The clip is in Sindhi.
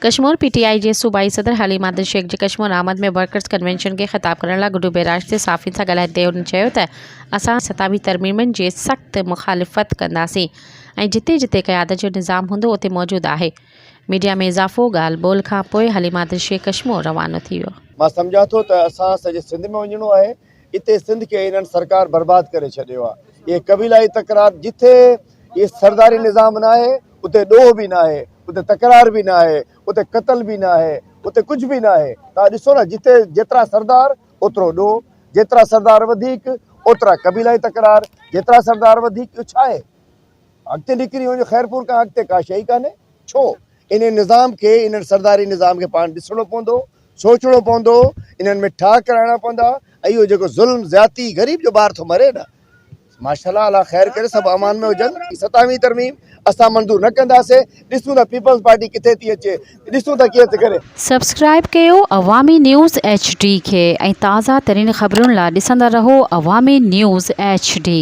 ڪشمور، پي ٽي آء جي صوبائي صدر حليم عادل شيخ جي ڪشمور آمد ۾ ورڪرز ڪنوينشن کي خطاب ڪرڻ لاء گڊو بئراج تي صحافين سان ڳالهائيندي هن چيو ته اسان ستاوي ترميمن جي سخت مخالفت ڪنداسين ۽ جتي جتي قيادت جو نظام هوندو اتي موجود آهي ميڊيا ۾ اضافو ڳالهه ٻولهه کان پوء حليم عادل شيخ ڪشمور روانو ٿي ويو. مان سمجهان ٿو ته اسان سڄي سنڌ ۾ وڃڻو آهي اتي سنڌ کي انهن سرڪار برباد ڪري ڇڏيو آهي اهي قبيلائي تڪرار جتي اهي سرداري نظام ناهي اتي ڏوهه به ناهي، اتي تڪرار به ناهي، اتي قتل به ناهي، اتي ڪجهه به ناهي. توهان ڏسو نه جتي جيترا سردار اوترو ڏوهه، جيترا سردار وڌيڪ اوترا قبيلائي تڪرار، جيترا سردار وڌيڪ اهو ڇا آهي؟ اڳتي نڪري وڃو خيرپور کان اڳتي ڪا شيء ئي ڪانهي. ڇو؟ انهي نظام کي انهن سرداري نظام کي پاڻ ڏسڻو پوندو، سوچڻو پوندو، انهن ۾ ٺاهه ڪرائڻا پوندا ۽ اهو جيڪو ظلم زيادتي غريب جو ٻار ٿو مري نه ماشاءالله الله خير ڪري سڀ امان ۾ هجن. ستاويهين ترميم اسان منظور نه ڪنداسين ڏسون ٿا پيپلز پارٽي ڪٿي ٿي اچي ڏسون ٿا ڪيئن ٿي ڪري. سبسڪرائيب ڪيو عوامي نيوز ايڇ ڊي کي ۽ تازه ترين خبرن لا ڏسندا رهو عوامي نيوز ايڇ ڊي.